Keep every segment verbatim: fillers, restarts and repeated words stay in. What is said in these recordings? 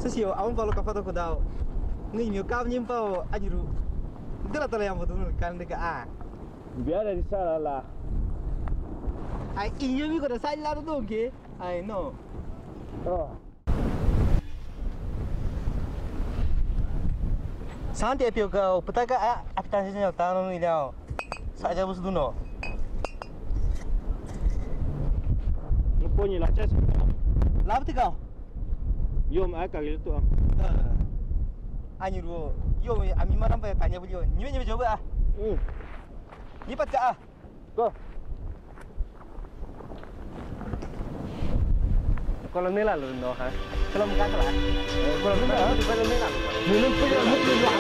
Sasio, awan palo kapata ko dao. Ngi mio kam nyim pao anjuru. Dela tala yang foto nun kan deka a. Biar dari salah lah. Ai inyo mi ko da sai la to ke. Ai no. Oh. Santi apio ka upataka a apitasi nyo tano ni dao. Saja bus duno. Ponye la chas. Labti ka. Yo ma ka gil to. Anyi ruo. Yo ami manam pa tanya beliau. Nyime nyime coba ah. Hmm. Ni pat ka ah. Ko. Kalau mela lo no ha. Kalau muka salah. Kalau mela lo, kalau mela lo. Minum punya, minum punya.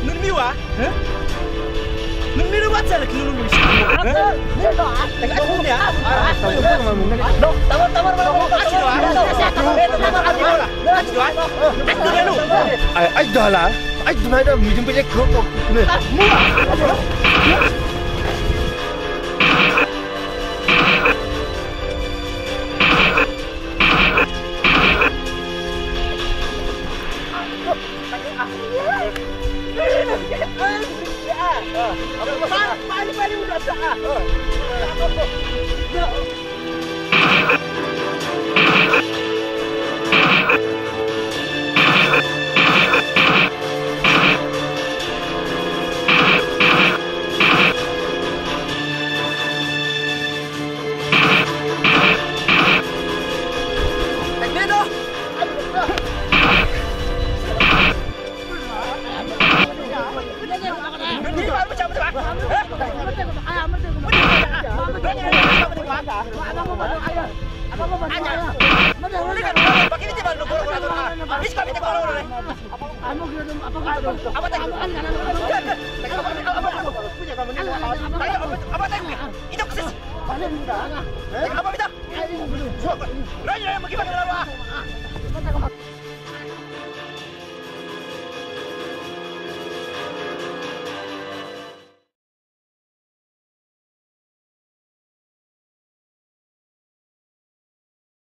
Nun miwa? Nun miru wa tsara ki nun miru. Ai ai dala. Ai dala. Ai dala. Ai dala. Ai dala.